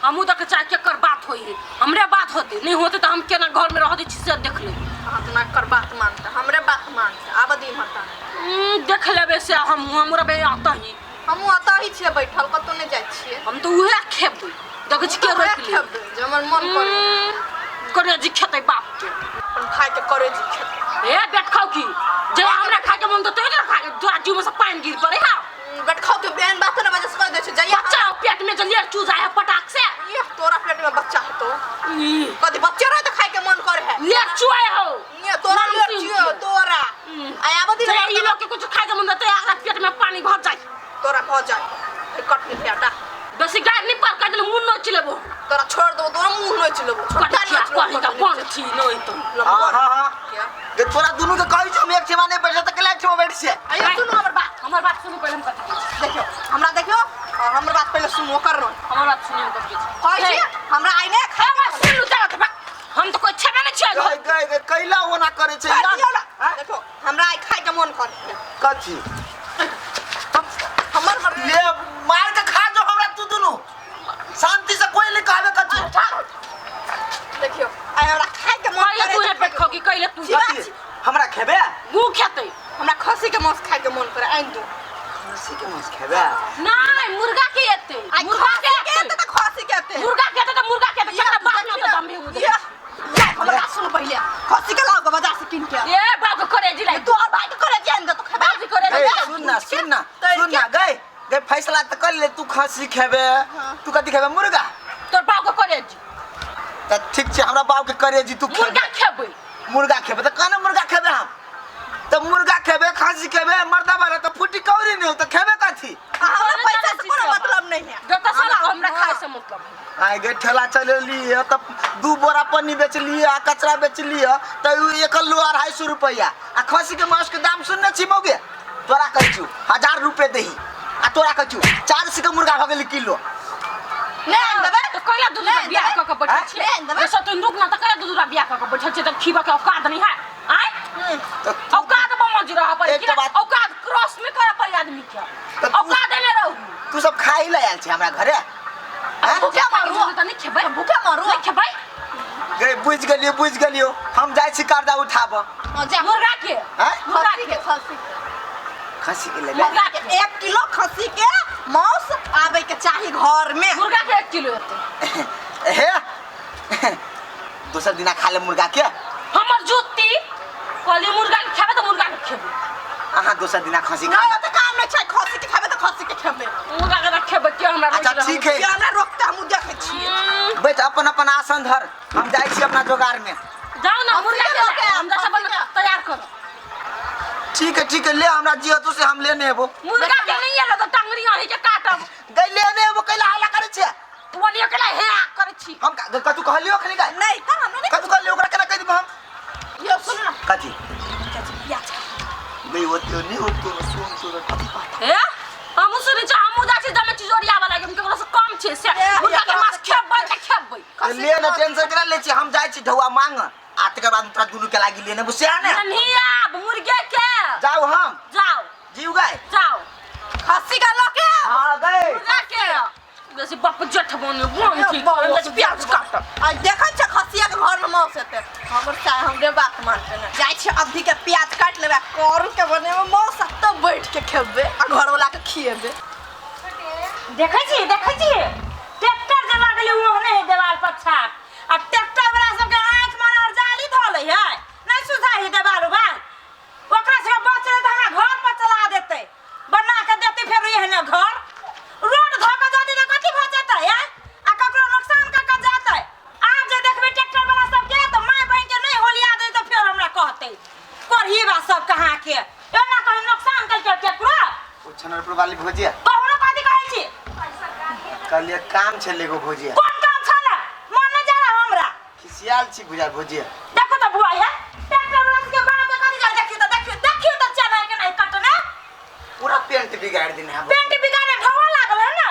हमहूँ देखे चाहे केकर बात होई है, हमरे बात होते नहीं होते तो हम केना घर में रह दै छी से देख ले। अहाँ तऽ ना कर बात मानते, हमरे बात मानते। आब दी मता। देख लेबे से हम हमरा बे आता ही। हमहूँ अतऽ ही छियै बैठल, कतौ नहि जाइ छियै। हम तो उहे खेबै, देखै छी के रोकि ले। खेबै जे हमर मन करे। करे जी खेतै बाप के। अपन भाई के करे जी खेतै। ए बेट खाउ की जे हमरा खाय के मन तो तोरे खा के तोरा जीव में से पानि गिर पड़े हा। बेट खाउ के बहन बात ना बजे से कह दै छै जइया बच्चा पेट में जलियर चूजा है पटाक से। ये तोरा पेट में बच्चा हेतो। ई, कदी बच्चे रहे तो खाय के मन करे है। लेर चुआए हो। ये तोरा नाम लेर सुन चुए हो, के। तोरा। आ आब दिन जे ई लोग के कुछ खाय के मन तो एकरा पेट में पानी भर जाए। तोरा भर जाए। हे कटनी फेटा। बेसी गाय नहीं पर कर मुंह नोच लेबो। तोरा छोड़ दो, तोरा मुंह नोच लेबो। छोटा कटिया नोच लेबो, कहीं का कटनी बन छी नहीं तो। लम्बा। हाँ, हाँ, हाँ। क्या? गे तोरा दुनू के कहै छौ हम एक ठेमा नहि बैठे तऽ केला एक ठेमा बैठ छियै? अयो सुनू हमर बात। हमर बात सुनू पहिले, हम कथी कहै छी। देखियौ, हमरा देखियौ, और हमर बात पहिले सुनू, ओकर नहि। हमर बात सुनू, हम कथी कहै छी। कहै छी, हमरा आइ नहि खाय ए, बात सुनू जरा तऽ बा। हम तऽ कोइ छेबे नहि छियै गई, घर। गई, गई, कैला ओना करै छै खाय यार? दियौ ना। देखियौ, हमरा आइ खाय के मन करे। कथी? हमर मर्जी। ले मार के खा जो हमरा तू दुनू। शांति से कोई नहीं कहबे कथी। देखियौ, आइ हमरा खाय के मन कैले करे। तू हे पेट खोकी, कैले तू। छी बा, कथी? हमरा खेबे? मुँह खेतै। हमरा खस्सी के मांस खाय के मन करे, आनि दू। खस्सी के मांस खेबे? नहीं, मुर्गा के एतै। आइ मुर्गा के खस्सी के एतै। एतै तऽ खस्सी के एतै। मुर्गा के एतै तऽ मुर्गा के एतै। ये केकरा बाप देखी न ना। तऽ दम हे ये, ये, हमर बात सुनू पहिले। खस्सी के लाउ गऽ बाजार से कीन के। ए, बाप के करे जी लाई। तू और भाई के करे जी आनि दे, तू खेबे। बाप के करे ए, जी। सुन ना, सुन ना, तैर सुन ना, के। गई, गई, फैसला तऽ कर ले, तू खस्सी खेबे, तू कथी खेबे, मुर्गा? तोर बाप के करे जी। तऽ ठीक छै, हमरा बाप के करे जी, तू खेबे। मुर्गा खेबै। मुर्गा खेबे तऽ कहने मुर्गा खेबे हम। तऽ मुर्गा खेबे, खस्सी खेबे, मर्दा वाला तऽ फूटी कौड़ी नहि हो, तऽ खेबे कथी? आ हमरा तोरे पैसा जानै से छी कोनो से मतलब नहीं है। जतऽ साला हमरा हाँ। खाय से मतलब है। आइ गे ठेला चलेलियै तऽ 2 बोरा पन्नी बेचलियै आ कचरा बेचलियै तऽ उ एक किलो 250 रुपैआ। आ खस्सी के मांस के दाम सुनने छी मौगे? तोरा कहै छियौ 1000 रुपए दही। आ तोरा कहै छियौ 400 के मुर्गा भऽ गेलै किलो। नहि आनि देबै? तऽ कैला दू दूटा नहि बियाह देबै? कऽ के बैठल आँय? छियै? नहि देबै? से तू रुक ना, तऽ कैला दू दूटा बियाह कऽ के बैठल छियै? तऽ खीबऽ के औकात नहीं है। आँय? तऽ तू औकात बमज रहऽ पड़ै एकटा बात- औकात क्रॉस नहि करऽ पड़ै आदमी के। तऽ तू- औकात नहि रहू। तू सब खाइ लए आयल छै हमरा घरे? आँय? भूखे मरू तऽ नहि खेबै। भूखे मरू। नहि खेबै। गे बुझि गेलियौ, बुझि गेलियौ। हम जाइ छी कर्जा उठाबऽ। हँ, जा। मुर्गा के। आँय? मुर्गा खस्सी के, के। खस्सी के। खस्सी के लेबै? मुर्गा के। 1 किलो खस्सी के मांस आबै के चाही घर में। मुर्गा के 1 किलो एतै। हे दोसर दिना खा ले मुर्गा के। हमर जुत्ती कहली मुर्गा के खेबै तऽ मुर्गा के खेबै। अहाँ दोसर दिना खस्सी खा नहि, लेब। ओते काम नहि छै, खस्सी के खेबै तऽ खस्सी के खेबै। मुर्गा के तऽ खेबै, के हमरा अच्छा, रोकि रहल ठीक है। के हमरा रोकते, हमहूँ देखै छियै। बैठ अपन अपन आसन धर, हम जाइ छी अपना जोगार में। जाउ ना, खस्सी मुर्गा के के लऽ के हम आयब, सब खस्सी के। तैयार करो। ठीक है, ठीक है, ले हमरा जियो तो से हम लेने एबो। मुर्गा के नहीं एलो तऽ टंगरी अहीं के काटब। गई लेने एबो, कैला हल्ला करै छियै? ओनियो केला हे करै छी। हम कथू कहलियो अखनी गई? नहि तऽ हमरा नहि कथू कहलियो, ओकरा केना कहि देबो हम? यौ सुनू ना। कथी? चाची, प्याज काटू। गई ओते नहि होतो ना, सुन तोरा कथी कहता? हे, हमहूँ सुनै छी, हमहूँ जाइ छी जमे चिजोरिया वाला के, हम केकरो से कम छै से। ए, मुर्गा के एकरा मांस से खेबै तऽ खेबै। खस्सी ले के ना, मांस टेंशन केना लै छी, हम जाइ छी ढौआ मांग। आ तकर बाद तोरा दुनू के लागी लेने एबो, सएह ने? नहीं आब मुर्गे के। जाउ हम। जाउ। जीव गए? जाउ। खस्सी के लऽ के आब। हाँ, गए। मुर्गा के। जैसे बाप जेठ बने, बन छी, हम जाइ छी प्याज काटब। आ देखै छै खस्सिया के घर में मांस हेतै। हमर साय हमरे बात मानते ना। जाइ छी अभी के प्याज काटि लेबै, आ करू के बनेबै मांस, आ तब बैठ के खेबै आ घरवला के खिएबै। देखै छी, देखै छी, ट्रैक्टर जे लगलै ओहने है देवाल पर छाप। आ ट्रैक्टर वाला सबके आँखि मार और जाली धऽ लै है, नहि सुझाइ है देवाल उबाल। ओकरा सबके बचलै तऽ हमरा घर पर चला देतै, बना के देतै फेर एहने घर। रोड धऽ के जदी तऽ कथी भऽ जेतै, आँय? आ ककरो नुकसान कऽ के जेतै। आब जे देखबै ट्रैक्टर वाला सबके तऽ माय बहिन के नहि होलिया देतै तऽ फेर हमरा कहतै कोढ़ी बा सब कहाँ के एना कहीं नुकसान केलकै केकरो। ओ छनरपुर वाली भौजिया। कहू ने कथी कहै छी? कहलियै काम छलै एगो भौजिया। कोन काम छलै? मन नहि जा रहा हमरा। खिसियाल छी बुझा भौजिया। देखो तऽ बुआ हे, ट्रैक्टर वाला के बाप के कथी कहै, देखियौ तऽ, देखियौ, देखियौ तऽ चना के नहि कटने। पूरा पेंट बिगाड़ देने है भौजी। पेंट बिगाड़े ढौआ लागल है ना।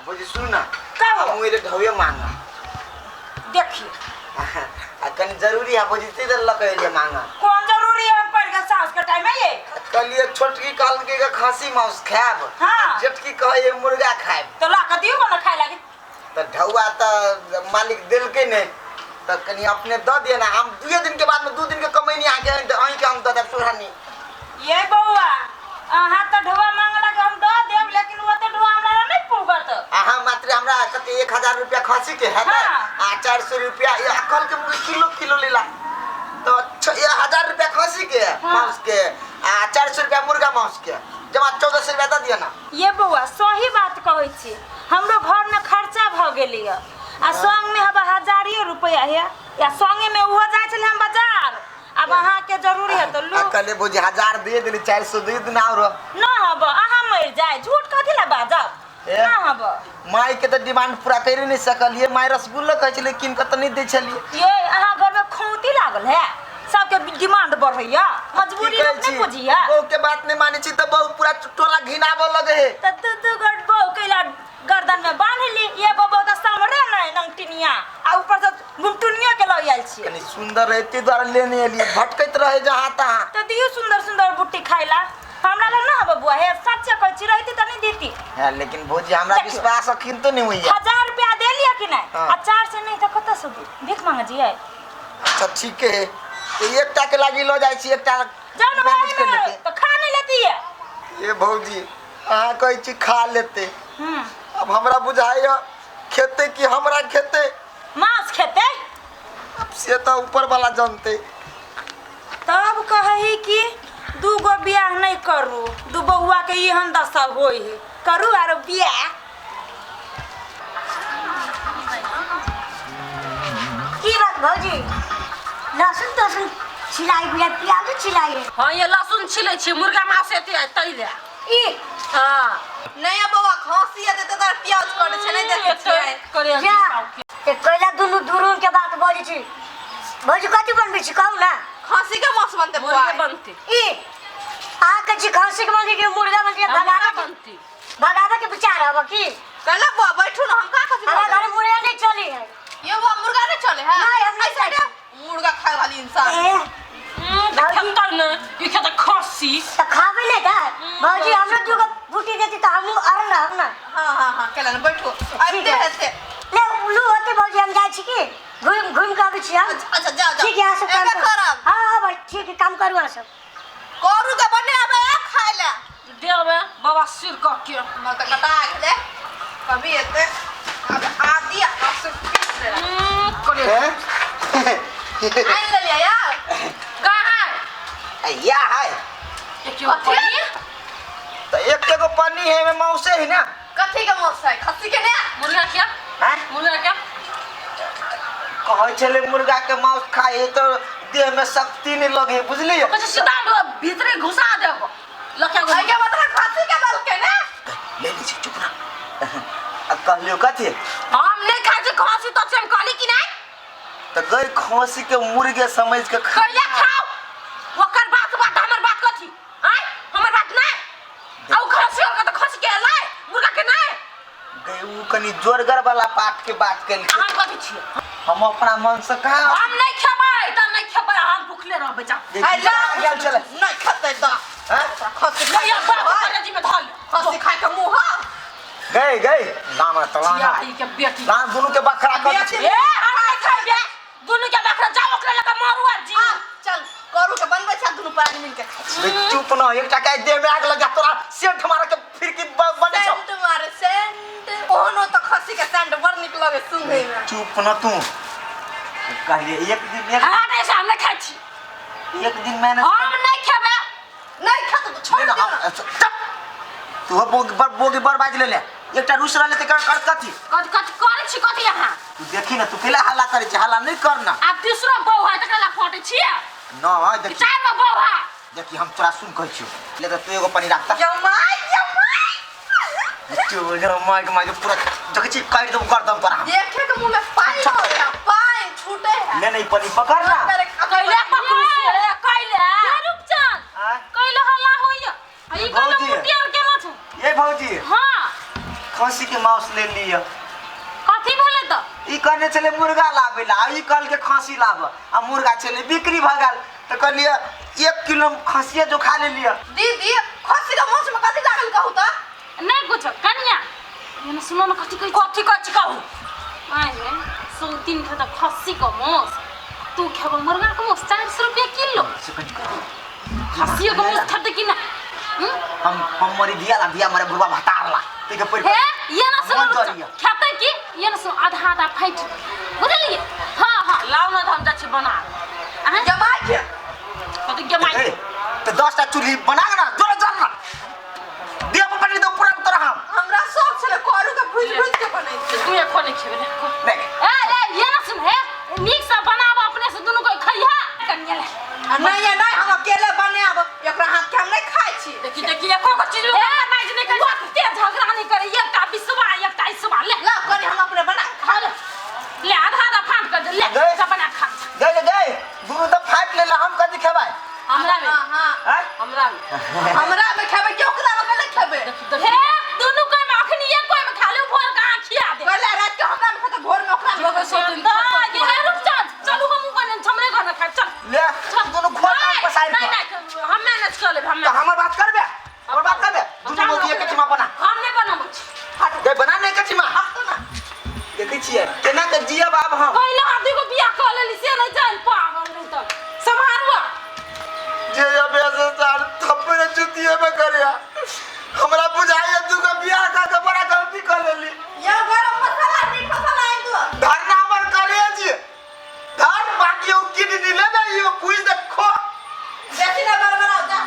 भौजी सुन ना। कहू। हम एले ढौए मांगा। देखियौ। आ कनी जरूरी है भौजी, ते लऽ के एलियै मांगा। कोन जरूरी है? हम पढ़ गेल साउस के टाइम में ये। कहलियै छोटकी कहलकै के खस्सी मांस खायब। हाँ। जेठकी कहै मुर्गा खायब। तो ला के दियौ ना खाय लागी। तऽ ढौआ तऽ मालिक देलकै नहि, तऽ कनि अपने दऽ दिअ ने। हम दुए दिन के बाद में 2 दिन के कमैनी अहाँके अहींके हम दऽ देब सोहरानी। ये बौआ, अहाँ तऽ ढौआ मांगलक, हम दऽ देब, लेकिन ओते ढौआ हमरा नहि पुगत। अहाँ मात्र हमरा कते 1000 रुपया खसी के हेतै। हाँ। आ 400 रुपया ये अकल के मुर्गी किलो किलो लेला तो 1000 रुपया खसी के। हाँ। मांस के आ 400 रुपया मुर्गा मांस के जमा 1400 रुपया दऽ दिअ ना। ये बौआ, सही बात कहै छी, हमरो घरमे खर्चा भऽ गेलै आ संगमे हबा हजारियो रुपया है या संगे में उहो जाइ छलै हम बाजार। अब अहाँके जरूरी है तऽ लू। आ कहले भौजी 1000 दे देली, 400 दे देना और न हब, अहाँ मरि जाय, झूठ कथी लए बाजब? ए? न हब। माय के तऽ डिमांड पूरा करि नहि सकलियै। माय रसगुल्ला कहै छलै कीन कऽ, तऽ नहि दै छलियै। ये अहाँ घरमे खौती लागल है, सबके डिमांड बढ़ैया, मजबूरी की कहै लोक नहि छी? बुझिया। बहू के बात नहि मानै छी तऽ बहू पूरा टोला घिनाबऽ लगे है। तऽ दू दू गो बहू कैला गर्दन में बान्ह ली? एगो बहू तऽ समरे नहि नंगटिनिया, आ ऊपर से गुमटुनिया के लऽ आयल छियै। कनि सुन्दर रहते द्वारा लेने एलियै, भटकैत रहे जहाँ तहाँ। तऽ दियौ सुन्दर सुन्दर बुट्टी खाइला, हमरा लग ना हबे बुआ। हे सच्चे कहै छी, रहिती तऽ नहि देती। है, लेकिन भौजी हमरा देखियौ। विश्वास अखन तो नहीं होइया। 1000 रुपया दे लिया कि नहीं? हाँ। आ 400 नहीं तऽ कतऽ से दी? भीख मांगे जियै? अच्छा ठीक है, तो एकटा के लागी लऽ जाइ छी, एकटा जाउ ने। मैनेज कर लेते। तऽ खा नहीं लेती है। ये भौजी, अहाँ कहै छी खा लेते। अब हमरा बुझाइया खेते कि हमरा खेते। मांस खेते। अब से तऽ ऊपर वाला जानते। तब कहही कि दू गो बियाह नहीं करू, दू बउआ के एहन दशा होई है, करू आरो बियाह। की बात भौजी, लहसुन तहसुन छिलाई बुझाइ, प्याजो छिलाई है? हाँ, ये लहसुन छिलै छी, मुर्गा मांस एते तै ले। ई हाँ। नहीं बौआ, खांसी एते तऽ तोरा प्याज कटै छै, नहि देखै छियै? करे। जा ते कैला दुनू दुरून के बात बजै छी। भौजी, कथी बनबै छी, कहू ना। खांसी के मांस बनतै बौआ। मुर्गे बनते। ई अहाँ कहै छी खसी के बनतै कि मुर्गा बनतै? मुर्गा भगाबे के बनती। भगाबे के विचार हब की? कहला बौआ, बैठू ना, हम का कथी। हमरा घर में मुर्गा नहीं चली है। ये बौआ, मुर्गा नहीं चले है? नहीं, हम नहीं ऐसे खाइ। मुर्गा खाए वाली इंसान। ए। खेतै ने ई, खेतै खस्सी। तऽ खाबे नहीं था भौजी, हमरो दूगो बूटी देती तऽ हमहूँ अर रहब ना। हाँ हाँ हाँ, केला ने बैठू, आबिते हेतै। ले उल्लू होते भौजी, हम जाइ छी की घूम घूम के अबै छी हम। अच्छा, जाओ जाओ। ठीक है, अहाँ सब काम एबे करू। करब। हाँ हाँ भाई, ठीक है, काम करू अहाँ सब। करू के बने आबे खाय ले। देबै बाबा सिर कऽ के। हमरा तऽ कटा गेलै, कभी एते अब आदि आ लहसुन पीस ले। करे। हैं? आनि लेलियै यार। कहाँ? या है। देखियौ पनीर। तो एक एगो पन्नी है में मौसे है ना। कथी के मांस है, खस्सी के ने? मुर्गा क्या? हैं? मुर्गा क्या? कहै छलै मुर्गा के मांस खाए तो देह में शक्ति नहीं लगे, बुझलियै? कहै छै सीधा भीतरे घुसा देब लखिया। एहि के मतलब खस्सी के देलकै ने? ले ली छी, चुप रह। आ कहलियौ कथी? हम नहीं खाइ छी खस्सी तो हम कहली कि नहीं। तऽ गई खसी के मुर्गे समझ के खा। कैला खाओ, ओकर बात बात, हमर बात कथी आय? हमर बात नहीं, आ उ खस्सी के तऽ खस्सी के लाय, मुर्गा के नहीं। गई उ कनि जोरगर वाला पाठ के बात केलकै। हम कथी छियै? हम अपना मन से कहाँ। हम नहीं खेबै तऽ नहीं खेबै, हम भूखले रहबै, जा। है ला। गेल छलै। नहीं खेतै तऽ हैं? खस्सी खाय नहीं, के अब मुँह है। जी में धल। खस्सी खाय के मुँह है। गई गई लाना तलाना। चिया के बेटी। लान दुनू के बखरा कर दै छी। ए, हम नहीं खेबै दुनू के बकरा, जाओ ओकरा लगा मारुआ जी। आ, चल, करू के बनबै छै, दुनू प्राणी मिल के खाइ छी। बे, चुप न, एकटा के देह में आग लग जा, तोरा सेंट मारे के फिरकी बने छौ। सेंट मारे सेंट, ओहनो तऽ खस्सी के सेंट बड़ नीक लगे सुंघै में। चुप न तू, कहलिए एक दिन एक हाँ, नहीं से हम नहीं खाइ छी। एक दिन मैंने हम नहीं खेबै। नहीं खेतै तऽ छोड़ नहीं ना, दियौ हम ना। चुप तू हो, बोगी बर बोगी बर बाज ले ले, एकटा रुस रहले ते कर कर कथी? कथी कथी करै छी, कथी अहाँ? तू देखी ना, तू कैला हल्ला करे छी? हल्ला नहीं कर ना। आब तीसरो बहू है तकरा ला फटे छियै? न कि देखी। चारि गो बहू है। देखी, हम तोरा सुन कहै छियौ, ले तऽ तू एगो पानी राखता। जमाई जमाई। चुप जो माइक माइक पूरा देखै छी, काटि देबौ गर्दन तोरा हम। देखे के मुंह में पानी हो गया, पानी छूटे है। ले नहीं पानी पकड़ ना। मेरे कैले पकड़ू से कैले रूपचंद। आँय? कैले हल्ला होइया आ ई कैले? भौजी। मुट्ठी आर केना छै? ये भौजी। हाँ। खसी के मांस ले लिअ। कथी भेलै तऽ? ई कहने छलै मुर्गा लाबै ला, आ ई कहलकै खसी लाब, आ मुर्गा छलै बिक्री भऽ गेल, तऽ कहलियै 1 किलो खसिए जो खा लेलियै। दीदी, खस्सी के मांस में कथी लागल, कहू तऽ? नहि कुछो। कनिया, एने सुनो ने, कथी कहै छी? कथी कहै छी, कहू। सौतीन खेतौ खस्सी के मांस, तू खेबो मुर्गा के मांस 400 रुपया किलो। से कनी कथी? खस्सियो के मांस खेतै कि ना? हम मरी दिया ला दिया मरे बुढ़वा भतार ला ते के पड़ हे ये ना सुन मन जरिया। खेतै कि ये ना सुन आधा आधा फाइट बुझलिए। हां हां लाउ ना त हम जाइ छी बना। अहाँ जमाई के कथी जमाई? ए त 10 टा चूल्ही बना के ना जोर जोर ना दिया पर पड़ी दो पूरा तोरा हम हमरा शौक छले करू के भुज भुज के बनै तू एको नहीं खेबे ले नहीं ए ए ये ना सुन हे नीक से बनाब अपने से दुनू कोई खइहा कनिया ले। आ नहीं नहीं हम अकेले बनाब, एकरा हाथ के हम नहीं खाइ छी। देखी देखी एको को चीज नहीं जे नहीं कर ओते झगड़ा नहीं करे, एकटा बिसवा एकटा इसवा ले ला कनी हम अपने बना खा ले ले आधा आधा फाट कर दे ले गए। सब बना खा। गए गए दुनू त फाट ले ला हम कथी खेबै? हमरा में हां हां हैं? हमरा में हमरा में खेबै कि ओकरा में कले खेबै? हे दुनू कोई में अखनी एक कोई में खा ले भोर का खिया दे। कहले रात के हमरा में खेतै भोर में ओकरा में खेतै। त ये रुक जा चलू हम बने हमरे घर में खा चल ले दुनू खोल नहीं, पसार नहीं के नहीं हम मैनेज कर लेब हम त हमर बात करबे, हमर बात करबे। दुनू मोदी एक ठिमा बना। हम नहीं बनाबै छी। हट गए बना नहीं एक ठिमा। हट ना देखै छियै केना के जियब आब हम। पहिले आदमी को बियाह कर लेली से नहीं जान पागल नहीं त सम्हारुआ जे अब ऐसे सार थप्पड़ जुतिए में करिया हमरा बुझाइए तू के बियाह का के बड़ा गलती कर लेली। यो गरम मसाला मीट मसाला आइन दो धरना हमर करे जी धर बाकी ओ किडनी लेबे यो पूछ देखो बेसी ना बड़बड़ाओ जा।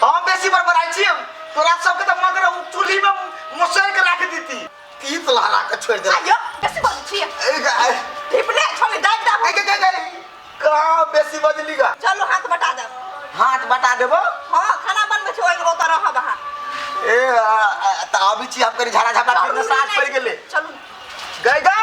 हम बेसी बड़बड़ाइ छी तोरा सबके त मगर उ चूल्ही में मुसर के राख दीती तीत लहरा के छोड़ देला। आयो बेसी बोल छी ए गा- ढिपले छोले दाब दाब। ए गे गे कहाँ बेसी बजली गा? चलो हाथ बटा देब। हाथ बटा देबो? हां खाना बनबै छी ओइ ओतऽ रहब अहाँ। ए त अबै छी हम कनी झाड़ा झपटा फिर साँझ पड़ि गेलै। चलू गए गए